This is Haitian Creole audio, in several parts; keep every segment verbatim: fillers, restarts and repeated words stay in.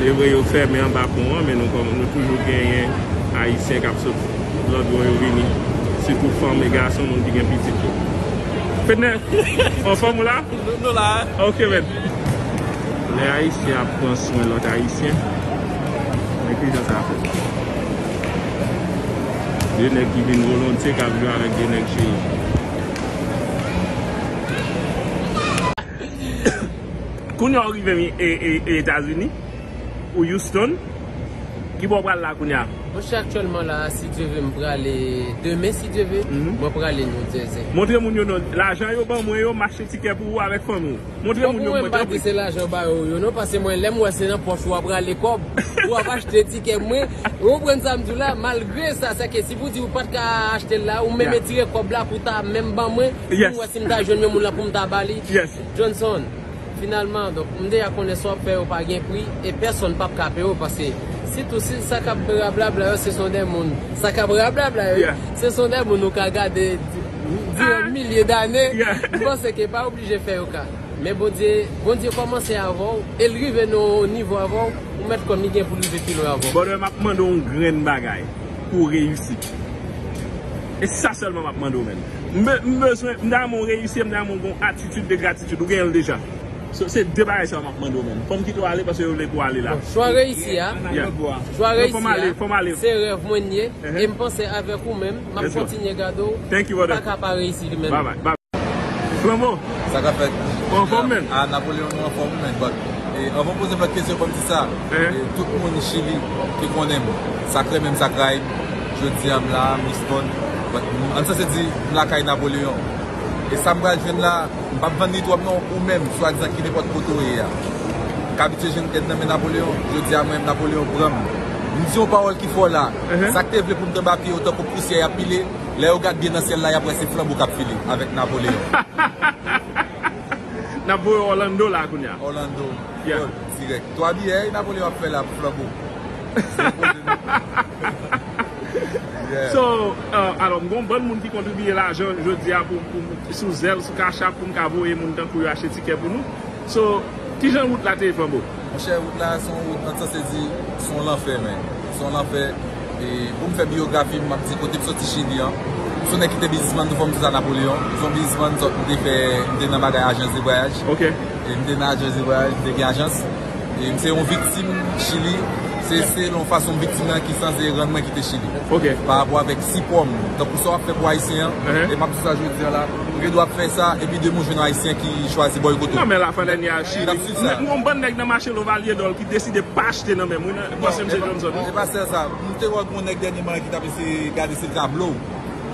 Se vre, yo fèmen anba pon an, men nou, kòm nou toujou genyen Ayisyen k ap sot lòt bò yo vini. Sitou fanm e gason, moun ki gen pitit yo. Fedner, anfòm ou la? Nou, nou la. Ok, men. Lè Ayisyen ap pran swen lòt Ayisyen, men ki jan sa fèt? De nèg ki vin volontye, k ap jwe avèk de nèg cheri. Kounye a w rive mi-, e, e, e Etazini, ou Houston, ki bò w pral la kounye a? Monchè, aktyèlman la, si Dye ve, m prale demen, si Dye ve, mwen prale New Jersey. Montre moun yo non, lajan yo ban mwen yo, m achte tikè pou ou avèk fanmi w. Montre moun yo, mwen, tanpri. Bon, pou mwen, m pa di se lajan ba yo, yo non, paske mwen, lè m wè se nan pòch ou ap rale kòb, ou ap achte tikè mwen, ou konprann sa m di w la, malgre sa, sèke si pou di ou pa t ka achte l la, ou menm retire kòb la pou ta menm ban mwen, pou m wè si m ta jwenn yon moun la pou m ta ba li. Johnson, finalman, donk, m deja konnen sa w ap fè yo pa gen pri, e pèsonn p ap ka peye w, paske sitou si sa k ap rablabla yo, se son de moun, sa k ap rablabla yo, se son de moun ou ka gade di-, diran milye dane, m panse ke pa oblije fè yo ka. Men Bondye, Bondye kòmanse avè w, e l rive nan yon nivo avè w, ou mèt konn li gen pou l rive pi lwen avè w. Brother, m ap mande w yon grenn bagay pou w reyisi. E se sa sèlman m ap mande w, menn. M be-, m bezwen, m ta renmen w reyisi, m ta renmen w gen yon atitid de gratitid. Ou genyen l deja. So, se de bagay sa yo m ap mande w, menn. Fò m kite w ale paske yo vle pou w ale la. Bon, chwa reyisi a. Chwa reyisi a, se rèv mwen l ye. E m panse avèk ou menm, m ap kontinye gade w. M pa ka pa reyisi li menm. Flanbo. Sa k ap fèt? Ou anfòm, menn? A, Napoleon, nou anfòm, menn. But, e, anvan m poze m lòt kesyon, fò m di sa. E, tout moun Chili ki konnen m, sa k renmen m, sa k rayi m, jodi a m la, m Lisbòn. But, m, ann sanse di, m lakay Napoleon. E sa m pral jwenn la, m p ap vann li twòp non, ou menm, swadizan ki nenpòt kote w ye a. M ka abitye jwenn èd nan men Napoleon, jodi a mwen menm Napoleon pran m. M di yon pawòl ki fò la. Sa k te vle pou m tonbe a pye yo tankou pousyè y ap pile, lè yo gad byen nan syèl la, y ap wè se flanbo k ap file avèk Napoleon. N ap voye Orlando la kounye a. Orlando, dirèk. Twa biyè, e Napoleon ap fè la pou flanbo. So, uh, alò, m gon bann moun ki kontribiye lajan jodi a pou, pou, sou Zelle, sou Cash App, pou m ka voye moun tankou yo achte tikè pou nou. So, kijan wout la te ye, Flanbo? Monchè, wout la se yon wout, an sanse di, se yon lanfè, men. Se yon lanfè. E pou m fè biyografi m, m ap di kote m soti Chili an. M se yon nèg ki te biznismann tou, fò m di sa, Napoleon. M se yon biznismann, m te fè, m te nan bagay ajans de vwayaj. E m te nan ajans de vwayaj, m te gen ajans. E m se yon viktim Chili. Se, se yon fason viktim nan ki sanse rann mwen kite Chili. Pa rapò avèk sipò m. Tankou sa w ap fè pou Ayisyen an, e m ap di sa jodi a la, ou gen dwa ap fè sa, epi demen w jwenn yon Ayisyen ki chwazi bòykote w. Non, men la fè dènye a Chili. M, m wè yon bann nèg nan mache Lovalye Dòl ki deside pa achte nan men m, wi, nan, panse m se Johnson. E pa sèl sa, m te wè yon nèg dènyèman ki t ap eseye gade si l ka blow.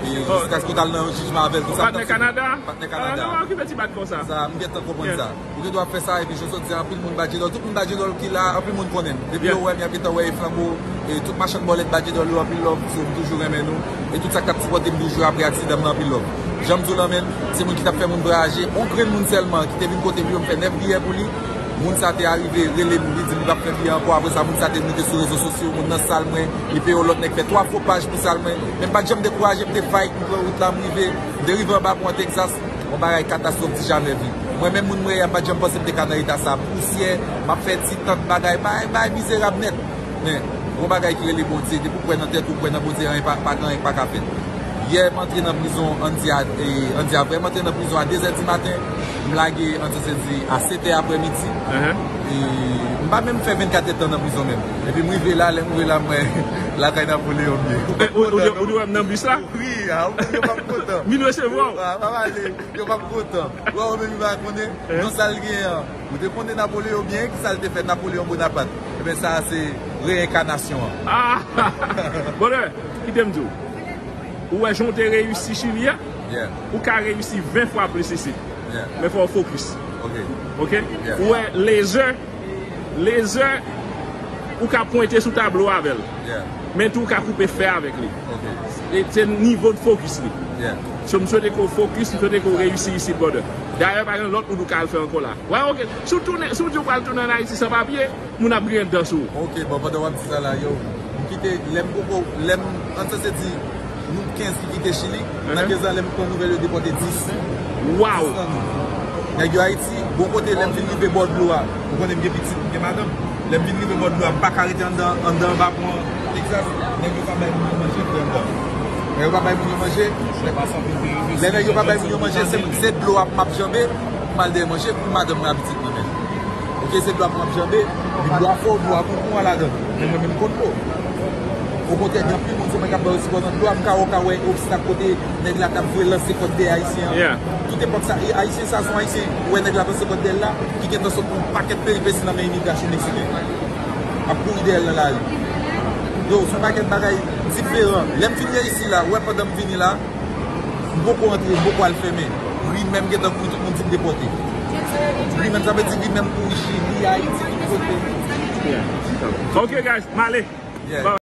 E jiskaske w t al nan jijman avè l, konsa. Patnè Kanada? Patnè Kanada. Ah, non, okipe ti bat konsa. Sa, m gentan konprann sa. Ou gen dwa ap fè sa, epi jan w sot di a, anpil moun bat J-Dòl. Tout moun bat J-Dòl ki la, anpil moun konnen m. Depi yo wè m, y ap gentan wè e Flanbo, e tout machann bòlèt bat J-Dòl yo, anpil love, so m toujou renmen nou. E tout sa k t ap sipòte m toujou apre aksidan m nan, anpil love. Jan m di w lan, menn, se moun ki t ap fè moun vwayaje, yon grenn moun sèlman ki te vin kote m yo, m fè nèf biyè pou li. Moun sa te arive, rele m, li di m li p ap fè biyè ankò. Apre sa, moun sa te moute sou rezo sosyo, moun nan sal mwen, li peye yon lòt nèg fè twa fo paj pou sal mwen. Men m pa t janm dekouraje, m te fight, m pran wout la, m rive, m te rive anba pon an Texas. Yon bagay katastwòf ti jamè vi. Mwen menm moun mwen ye a, m pa t janm panse m te ka nan eta sa. Pousyè, m ap fè ti tant bagay, bagay, bagay mizerab nèt. Men, yon bagay ki rele Bondye, depi w kwè nan tèt ou, w kwè nan Bondye, anyen pa, pa gen anyen k pa ka fèt. Yè, m antre nan prizon, ann di a, e, ann di a vrè, m antre nan prizon a de zè di maten, m lage, ann sanse di, a sèt è aprèmidi. E m pa menm fè vennkat èdtan nan prizon menm. Epi m rive la, lè m rive la, m wè lakay Napoleon m ye. Ou, ou, ou, ou te wè m nan bis la? Wi, a, yo p ap kontan. Vin resevwa w. A, pa pale, yo p ap kontan. Wè, ou menm, ou pa konnen, non sa l gen an. Ou te konnen Napoleon byen, ki sa l te fè Napoleon Bonaparte? Ebyen, sa a se reyenkanasyon an. Ah! Brother, kite m di w. Ou wè jan w te reyisi Chili a? Ou ka reyisi ven fwa plis isit. Men fò w fokis. Ok? Ou wè lezè, lezè, ou ka pwente sou tablo avè l. Men tou, ou ka koupe fè avèk li. E se nivo de fokis li. So, m swete ke w fokis, m swete ke w reyisi isit, brother. Dayè, pa gen lòt wout ou ka al fè ankò la. Wè, ok. Si w tounen, si w di w pral tounen ann Ayiti san papye, moun ap griyen dan sou ou. Ok, bon, pandan w ap di sa la, yo, m kite, lè m poko, lè m, ann sanse di, nou kenz ki kite Chili, nan kenz lan, lè m pran nouvèl, yo depòte dis. Waw! Dis nan nou. Nèg yo Ayiti, bò kote, lè m fin rive bò dlo a, ou konnen m gen pitit, m gen madanm. Lè m vin rive bò dlo a, m pa ka rete anndan, anndan anba pon an, Texas, nèg yo pa bay moun yo manje, frè m. Lè yo pa bay moun yo manje, lè nèg yo pa bay moun yo manje, se, se dlo a m ap janbe, m al dèyè manje pou madanm mwen ak pitit mwen menm. Oke, se dlo a m ap janbe, epi dlo a fò, dlo a bon pou mwen ladan. Men mwen menm m konn dlo. Okontrè, gen anpil moun se mwen k ap ba yo sipò nan dlo a, m ka wè, w ka wè obstak kote nèg la t ap voye lanse kòd dèyè ayisyen an. Tout epòk sa, e ayisyen sa se yon ayisyen, ou wè nèg la lanse kòd dèyè l la, ki gentan sot pran yon pakèt peripesi nan men imigrasyon meksiken. Ap kouri dèyè l nan lari. Yo, se yon pakèt bagay diferan. Lè m fin reyisi la, ou wè pandan m vini la, m poko antre, m poko al fèmen. Ri menm gentan kouri, tout moun di m depòte. Ri menm, sa vle di ri menm kouri Chili, Ayiti, tout kote. Ok, guys, m ale.